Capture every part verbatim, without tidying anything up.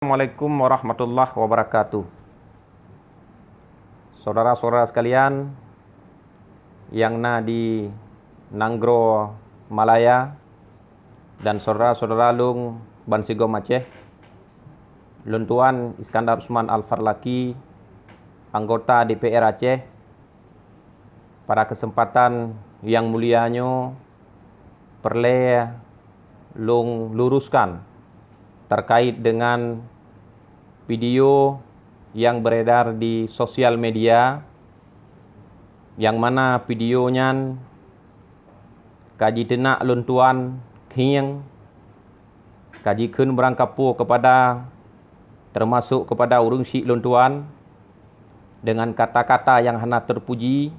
Assalamualaikum warahmatullahi wabarakatuh. Saudara-saudara sekalian yang na di Nanggroe Malaya dan saudara-saudara lôn bansigom Aceh, lôn tuan Iskandar Usman Al-Farlaki, anggota D P R Aceh, pada kesempatan yang mulia nyoe peureulée lôn luruskan terkait dengan video yang beredar di sosial media, yang mana video nyan ka jiteunak lôn tuan khieng, ka jikheun beurangkapeue kepada, termasuk kepada ureuëng syiek lôn tuan, dengan kata-kata yang hana terpuji,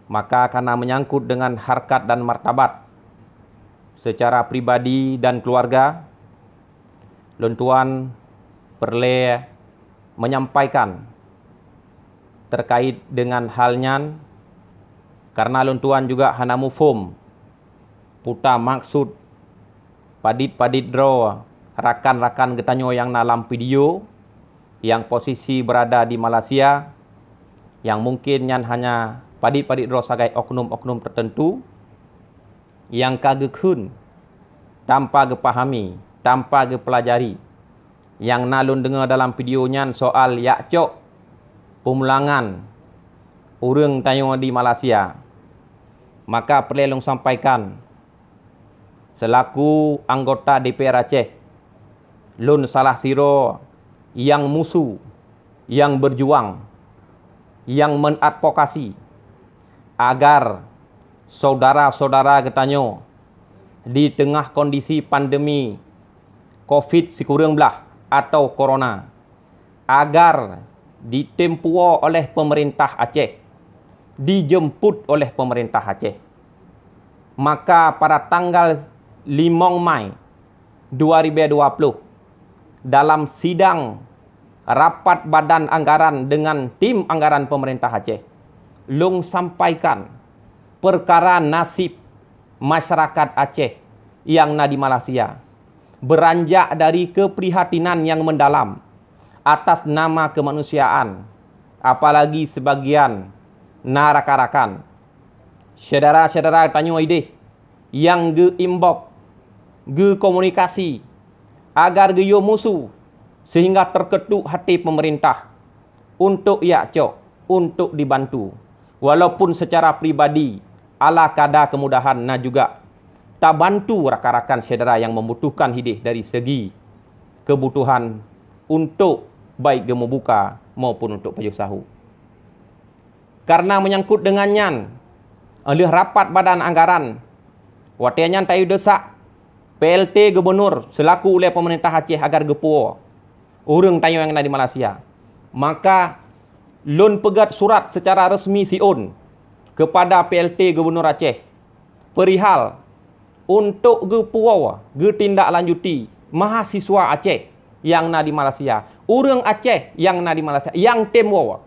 maka karena menyangkut dengan harkat dan martabat secara pribadi dan keluarga, lôn tuan peureulée menyampaikan terkait dengan hal nyan, karena lôn tuan juga hana muphom peue maksud padit-padit droe rakan-rakan geutanyoe nyang na lam video, nyang posisi berada di Malaysia, nyang mungkin nyan hanya padit-padit droe sagai oknum-oknum tertentu, nyang ka geukheun tanpa geupahami, tanpa geupeulajari. Nyang na lôn deungoe dalam video nyan soal jak cok peumulangan ureuëng tanyoe di Malaysia. Maka peureulée lôn sampaikan, seulaku anggota D P R Aceh, lôn salah sidroe nyang musu, nyang beujuang, nyang mengadvokasi agar saudara-saudara geutanyoe di teungoh kondisi pandemi covid sikureueng blaih atau corona, agar ditem puwoe oleh pemerintah Aceh, dijemput oleh pemerintah Aceh. Maka pada tanggal limong Mai dua ribu dua puluh, dalam sidang rapat badan anggaran dengan tim anggaran pemerintah Aceh, lôn sampaikan perkara nasib masyarakat Aceh nyang na di Malaysia, beranjak dari keprihatinan yang mendalam atas nama kemanusiaan, apalagi sebagian na rakan-rakan, syedara-syedara tanyoe ideh nyang geu-inbox, geukomunikasi agar geuyue musu sehingga terketuk hati pemerintah untuk jak cok, untuk dibantu. Walaupun secara pribadi, ala kada kemudahan na juga tabantu rakan-rakan syedara nyang membutuhkan hideh dari segi kebutuhan untuk baik geumubuka maupun untuk pajoh sahô. Karena menyangkut dengan nyan, lheueh rapat badan anggaran, watée nyan tayue desak P L T Gubernur selaku ulée pemerintah Aceh agar geupuwoe ureuëng tanyoe nyang na di Malaysia. Maka lôn peugét surat secara resmi siôn kepada P L T Gubernur Aceh perihal untuk geupuwoe geutindaklanjuti mahasiswa Aceh nyang na di Malaysia, ureuëng Aceh nyang na di Malaysia nyang tem woe,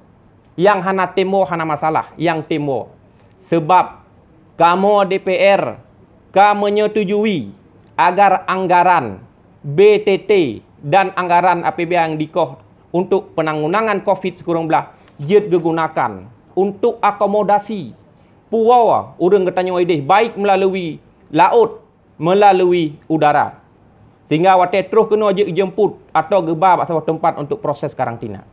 nyang hana tem woe hana masalah, nyang tem woe. Sebab kamoe D P R ka menyetujui agar anggaran B T T dan anggaran A P B N nyang dikoh untuk penanggulangan covid sikureueng blaih jeuet geugunakan untuk akomodasi puwoe ureuëng geutanyoe ideh, baik meulalu laôt, meulalu udara, sehingga watée troh keunoe jeuet jeumput atawa geuba bak saboh teumpat untuk proses karantina.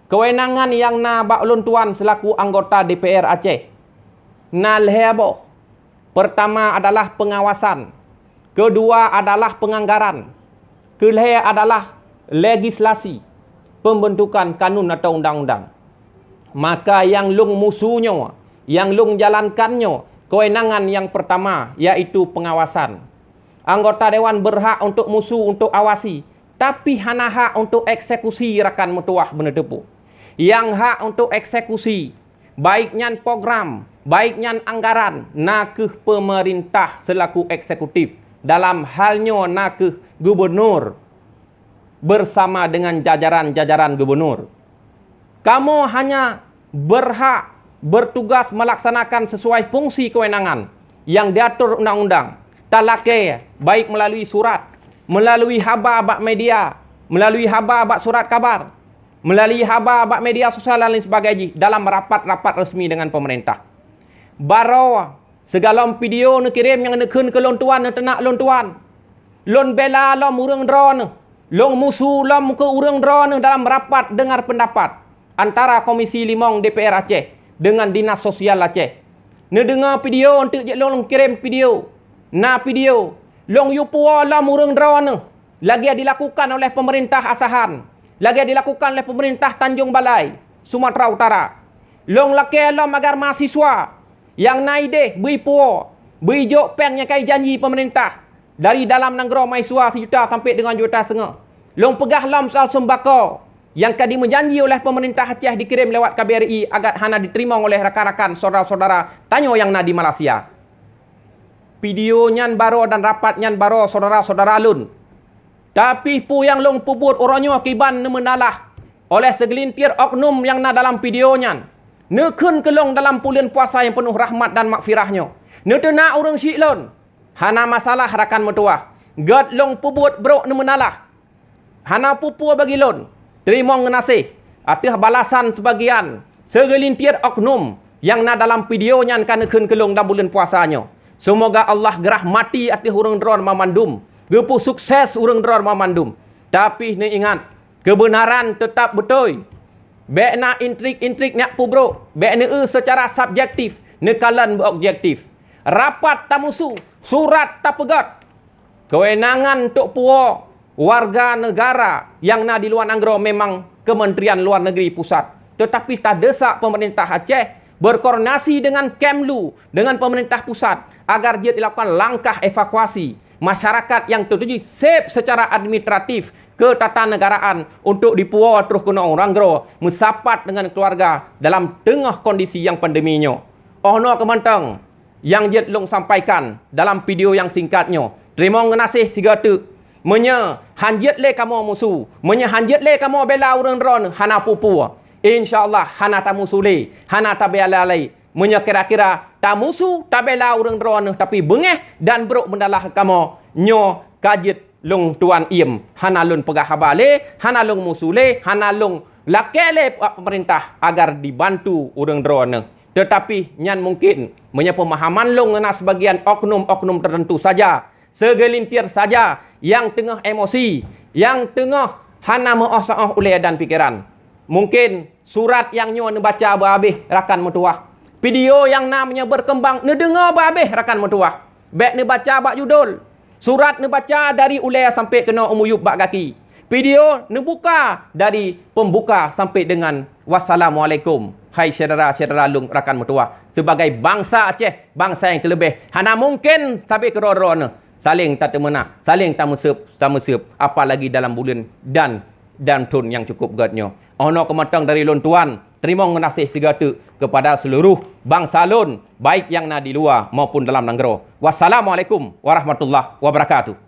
Kewenangan nyang na bak ulôn tuan selaku anggota D P R Aceh na lhée boh. Pertama adalah pengawasan, kedua adalah penganggaran, keulhée adalah legislasi, pembentukan kanun atau undang-undang. Maka nyang lôn musu nyoe, nyang lôn jalankan nyoe, kewenangan nyang pertama, yaitu pengawasan. Anggota dewan berhak untuk musu, untuk awasi, tapi hana hak untuk eksekusi rakan meutuwah beuneuteupeu. Nyang hak untuk eksekusi, baik nyan program, baik nyan anggaran, na kheueh pemerintah selaku eksekutif. Dalam hal nyoe na kheueh gubernur bersama dengan jajaran-jajaran gubernur. Kamoe hanya berhak bertugas melaksanakan sesuai fungsi kewenangan yang diatur undang-undang. Talakée baik melalui surat, melalui haba bak media, melalui haba bak surat kabar, melalui haba bak media sosial dan lain sebagainya jih dalam rapat-rapat resmi dengan pemerintah. Baroe sigohlom video neukirém nyang neukheun keu lôn tuan, neuteunak lôn tuan. Lôn bela lom ureuëng droeneueh, lôn musu lom keu ureuëng droeneueh dalam rapat dengar pendapat antara Komisi Limong D P R Aceh dengan Dinas Sosial Aceh. Neudeungoe video eunteuk jeuet lôn kirém video. Na video, lôn yue puwoe lom ureuëng droeneueh lagée dilakukan oleh pemerintah Asahan, lagée dilakukan oleh pemerintah Tanjong Balai, Sumatera Utara. Lôn lakée lom agar mahasiswa nyang na ideh bri puwoe, bri jok péng nyang ka jijanji pemerintah dari dalam nanggroe mahasiswa sijuta sampai deungon juta seungoh. Lôn peugah lom soal seumbako nyang ka dimeujanji oleh pemerintah Aceh dikirém lewat K B R I agat hana diteurimong oleh rakan-rakan syedara-syedara tanyoe nyang na di Malaysia. Video nyan baroe dan rapat nyan baroe syedara-syedara lôn. Tapi peue nyang lôn peubuet uroe nyoe kiban neumeunalah oleh seugeulintir oknum nyang na dalam video nyan. Neukheun keu lôn dalam buleuen puasa nyang peunoh rahmat dan maghfirah nyoe, neuteunak ureuëng syiek lôn. Hana masalah rakan meutuwah, gét lôn peubuet brok neumeunalah. Hana peue-peue bagi lôn. Teurimong geunaséh ateueh balasan seubagian seugeulintir oknum nyang na dalam video nyan ka neukheun keu lôn lam buleuen puasa nyoe. Seumoga Allah geurahmati ateueh ureuëng droeneueh banmandum, geupeu sukses ureuëng droeneueh banmandum. Tapi neuingat, keubeunaran teutab beutôi. Bék na intrik-intrik nyang peubrok, bék neueu seucara subjektif, neukalon beu objektif. Rapat tamusu, surat tapeugét. Keuwenangan untuk puwoe warga negara nyang na di luwa nanggroe memang Kementerian Luar Negeri Pusat, teutapi tadeusak pemerintah Aceh berkoordinasi dengan Kemlu, dengan pemerintah pusat agar jeuet dilakukan langkah evakuasi masyarakat nyang teutuju seb seucara administratif ketatanegaraan untuk dipuwoe troh keunoe u nanggroe meusapat dengan keuluwarga dalam teungoh kondisi nyang pandemi nyoe. Óh noe keuh mantong nyang jeuet lôn sampaikan dalam video nyang singkat nyoe. Teurimong geunaséh sigoe teuk. Meunyoe han jeuet lé kamoe musu, meunyoe han jeuet lé kamoe bela ureuëng droeneueh, hana peue-peue. Insya Allah hana tamusu lé, hana tabela lé. Meunyoe kira-kira tamusu, tabela ureuëng droeneueh tapi beungéh dan brok meunalah kamoe, nyoe ka jeuet lôn tuan iem, hana lôn peugah haba lé, hana lôn musu lé, hana lôn lakée lé bak pemerintah agar dibantu ureuëng droeneueh. Teutapi nyan mungkin meunyoe peumahaman lôn na seubagian oknum-oknum teuteuntu saja, seugeulintir saja nyang teungoh emosi, nyang teungoh hana meuoh-saoh ulée dan pikeran. Mungkin surat nyang nyoe neubaca beuhabéh rakan meutuwah. Video nyang na meunyoe beukeumbang neudeungoe beuhabéh rakan meutuwah. Bék neubaca bak judul. Surat neubaca dari ulée sampai keunoe u miyueb bak gaki. Video neubuka dari peumbuka sampai dengan wassalamualaikum. Hai syedara-syedara lôn rakan meutuwah, sibagai bansa Aceh, bansa nyang teuleubeh, hana mungken sabe keudroe-droe neuh saléng tateumeunak, saléng tameuseueb, tameuseueb, apalagi dalam buleuen dan dan thon nyang cukup gét nyoe. Óh noe keuh mantong dari lôn tuan, teurimong geunaséh sigoe teuk keupada seuluruh bansa lôn, baik nyang na di luwa maupun dalam nanggroe. Wassalamualaikum warahmatullahi wabarakatuh.